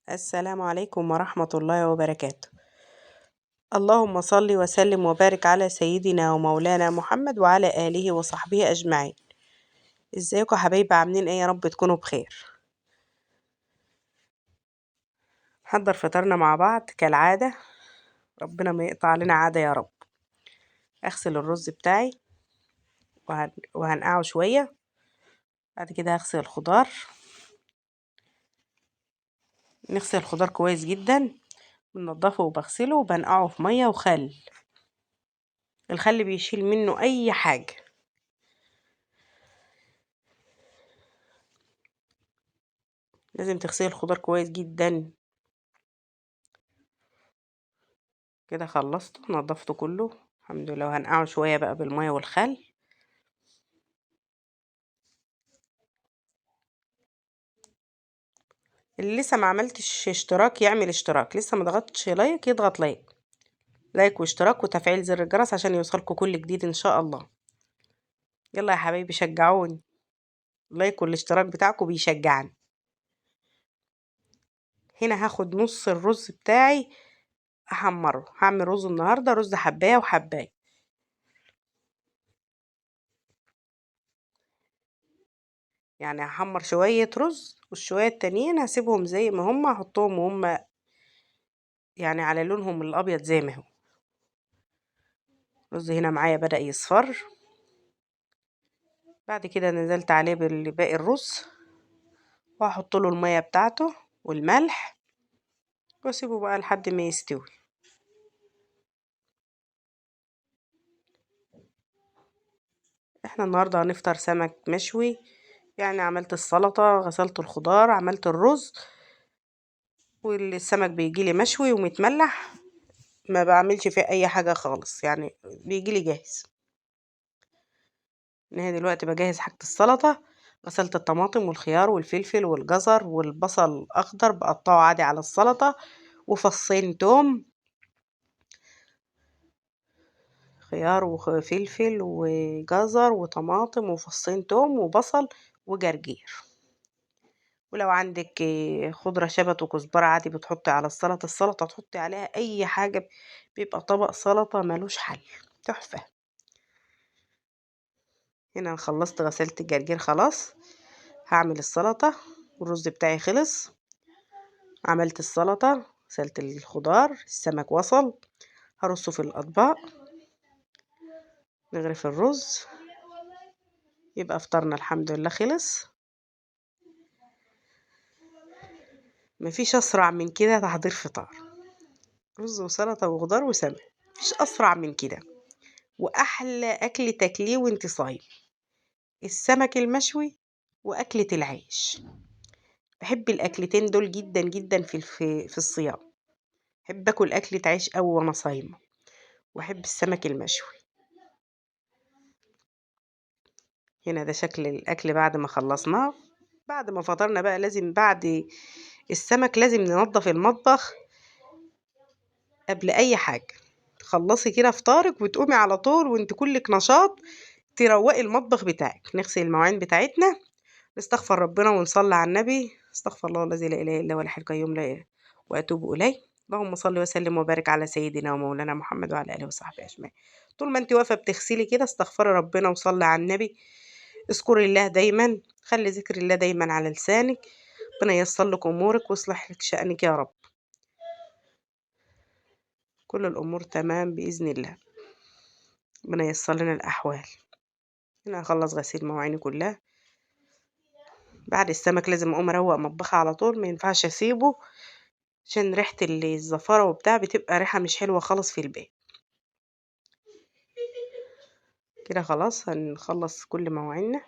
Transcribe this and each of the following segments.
السلام عليكم ورحمة الله وبركاته. اللهم صل وسلم وبارك على سيدنا ومولانا محمد وعلى آله وصحبه أجمعين. ازيكم يا حبايبي، عاملين ايه؟ يا رب تكونوا بخير. نحضر فطارنا مع بعض كالعادة، ربنا ما يقطع علينا عادة يا رب. اغسل الرز بتاعي وهنقعه شوية، بعد كده هغسل الخضار. نغسل الخضار كويس جدا، بنضفه وبغسله وبنقعه في مية وخل. الخل بيشيل منه اي حاجة. لازم تغسلي الخضار كويس جدا. كده خلصته، نضفته كله الحمد لله. وهنقعه شوية بقى بالمية والخل. اللي لسه ما عملتش اشتراك يعمل اشتراك، لسه ما ضغطتش like يضغط like، like واشتراك وتفعيل زر الجرس عشان يوصلكوا كل جديد ان شاء الله. يلا يا حبايبي شجعوني، like والاشتراك بتاعكم بيشجعني. هنا هاخد نص الرز بتاعي احمره. هعمل رز النهارده، رز حبايه وحبايه. يعني هحمر شوية رز والشويه التانيين هسيبهم زي ما هم، هحطهم وهم يعني على لونهم الابيض زي ما هو. الرز هنا معايا بدأ يصفر. بعد كده نزلت عليه بالباقي الرز وهحط له المية بتاعته والملح واسيبه بقى لحد ما يستوي. احنا النهارده هنفطر سمك مشوي. يعني عملت السلطة، غسلت الخضار، عملت الرز، والسمك بيجيلي مشوي ومتملح، ما بعملش فيه اي حاجة خالص، يعني بيجيلي جاهز. انا دلوقتي بجهز حاجة السلطة. غسلت الطماطم والخيار والفلفل والجزر والبصل الاخضر، بقطعه عادي على السلطة، وفصين توم، خيار وفلفل وجزر وطماطم وفصين توم وبصل وجرجير. ولو عندك خضرة شبت وكزبرة عادي بتحطي على السلطة. السلطة تحطي عليها أي حاجة، بيبقى طبق سلطة ملوش حل، تحفة. هنا أنا خلصت غسلت الجرجير خلاص، هعمل السلطة. والرز بتاعي خلص، عملت السلطة، غسلت الخضار، السمك وصل، هرصه في الأطباق، نغرف الرز، يبقى فطرنا الحمد لله خلص. مفيش أسرع من كده تحضير فطار، رز وسلطة وخضار وسمك، مفيش أسرع من كده. وأحلى أكل تاكليه وانت صايم السمك المشوي وأكلة العيش. بحب الأكلتين دول جدا جدا في الصيام. بحب أكل أكلة عيش أوي وأنا صايمة، وأحب السمك المشوي. هنا ده شكل الأكل بعد ما خلصناه. بعد ما فطرنا بقى لازم بعد السمك لازم ننظف المطبخ قبل أي حاجة. تخلصي كده فطارك وتقومي على طول وانت كلك نشاط تروقي المطبخ بتاعك. نغسل المواعين بتاعتنا، نستغفر ربنا ونصلي على النبي. استغفر الله الذي لا إله إلا هو الحي القيوم لا إله وأتوب إليه. اللهم صل وسلم وبارك على سيدنا ومولانا محمد وعلى آله وصحبه أجمعين. طول ما انت واقفة بتغسلي كده استغفري ربنا وصلي على النبي، اذكري الله دايما، خلي ذكر الله دايما على لسانك. ربنا ييسر لك امورك ويصلح لك شأنك يا رب. كل الامور تمام باذن الله، ربنا ييسر لنا الاحوال. هنا هخلص غسيل مواعيني كلها. بعد السمك لازم اقوم اروق مطبخي على طول، ما ينفعش اسيبه عشان ريحه الزفاره وبتاع بتبقى ريحه مش حلوة خالص في البيت. كده خلاص هنخلص كل مواعيننا،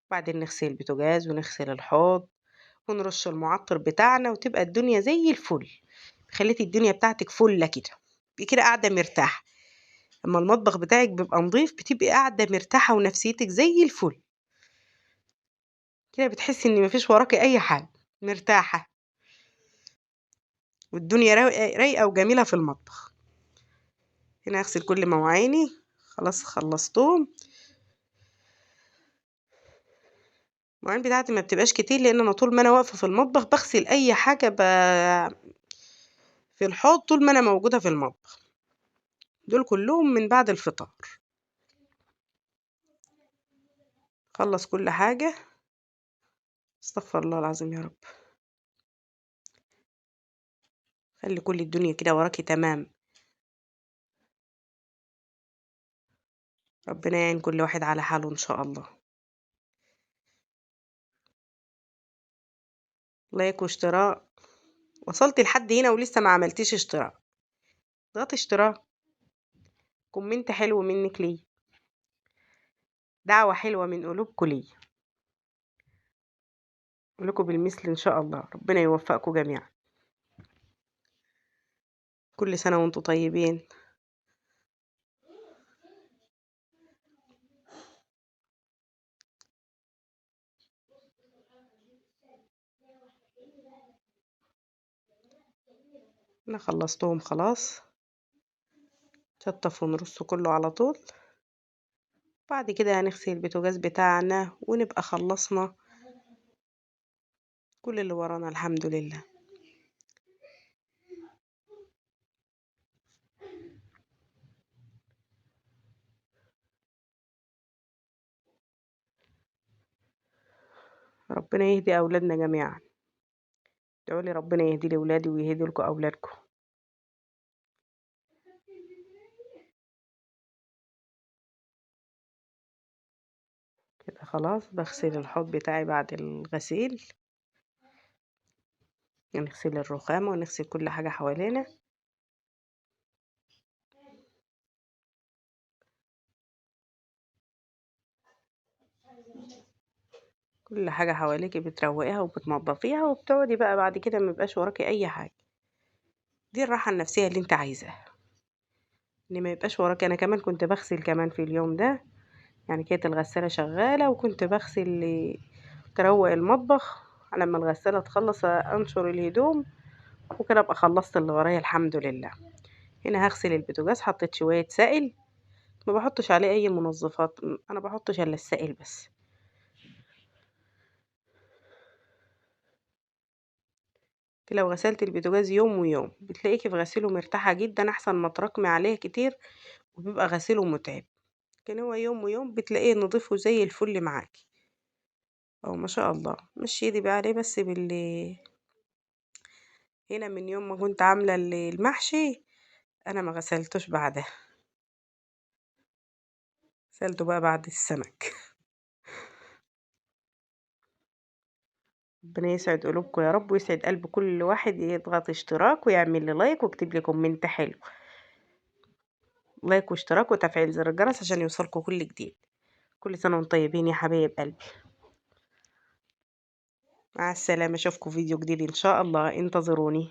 وبعدين نغسل البوتاجاز ونغسل الحوض ونرش المعطر بتاعنا، وتبقى الدنيا زي الفل. خليتي الدنيا بتاعتك فله كده، تبقي كده قاعدة مرتاحة. اما المطبخ بتاعك بيبقى نظيف بتبقي قاعدة مرتاحة ونفسيتك زي الفل كده، بتحسي ان مفيش وراكي اي حاجة، مرتاحة والدنيا رايقة وجميلة في المطبخ. هنا هغسل كل مواعيني خلاص، خلصتهم. المواعين بتاعتي ما بتبقاش كتير، لان انا طول ما انا واقفة في المطبخ بغسل اي حاجة في الحوض طول ما انا موجودة في المطبخ. دول كلهم من بعد الفطار. خلص كل حاجة. استغفر الله العظيم يا رب. خلي كل الدنيا كده وراكي تمام. ربنا يعين كل واحد على حاله ان شاء الله. like واشتراك. وصلت لحد هنا ولسه ما عملتيش اشتراك، اضغطي اشتراك، comment حلو منك ليه، دعوة حلوة من قلوبكم ليه، لكم بالمثل ان شاء الله. ربنا يوفقكم جميعا. كل سنة وانتم طيبين. انا خلصتهم خلاص، شطف ونرص كله على طول. بعد كده هنغسل البوتاجاز بتاعنا ونبقى خلصنا كل اللي ورانا الحمد لله. ربنا يهدي اولادنا جميعا. ادعوا لي ربنا يهدي لي اولادي ويهدي لكم اولادكم. كده خلاص بغسل الحوض بتاعي بعد الغسيل، نغسل الرخامة ونغسل كل حاجة حوالينا. كل حاجة حواليكي بتروقيها وبتنظفيها وبتقعدي بقى بعد كده ما يبقاش وراكي اي حاجة. دي الراحة النفسية اللي انت عايزاها، ان ما يبقاش وراكي. انا كمان كنت بغسل كمان في اليوم ده، يعني كانت الغسالة شغالة وكنت بغسل، تروق المطبخ على ما الغسالة تخلص انشر الهدوم وكده ابقى خلصت اللي ورايا الحمد لله. هنا هغسل البوتاجاز، حطيت شوية سائل، ما بحطش عليه اي منظفات، انا بحطش الا السائل بس. لو غسلت البوتاجاز يوم ويوم بتلاقيكي في غسيله مرتاحة جدا، احسن ما تراكمي عليه كتير وبيبقى غسيله متعب. لكن هو يوم ويوم بتلاقيه نضيف وزي الفل معاكي. او ما شاء الله. مشي ايدي بقى عليه بس باللي هنا. من يوم ما كنت عاملة المحشي انا ما غسلتوش بعدها، غسلته بقى بعد السمك. ربنا يسعد قلوبكم يا رب، ويسعد قلب كل واحد يضغط اشتراك ويعمل لي like ويكتب لي comment حلو. like واشتراك وتفعيل زر الجرس عشان يوصلكم كل جديد. كل سنة وانتم طيبين يا حبايب قلبي. مع السلامة، اشوفكم فيديو جديد ان شاء الله، انتظروني.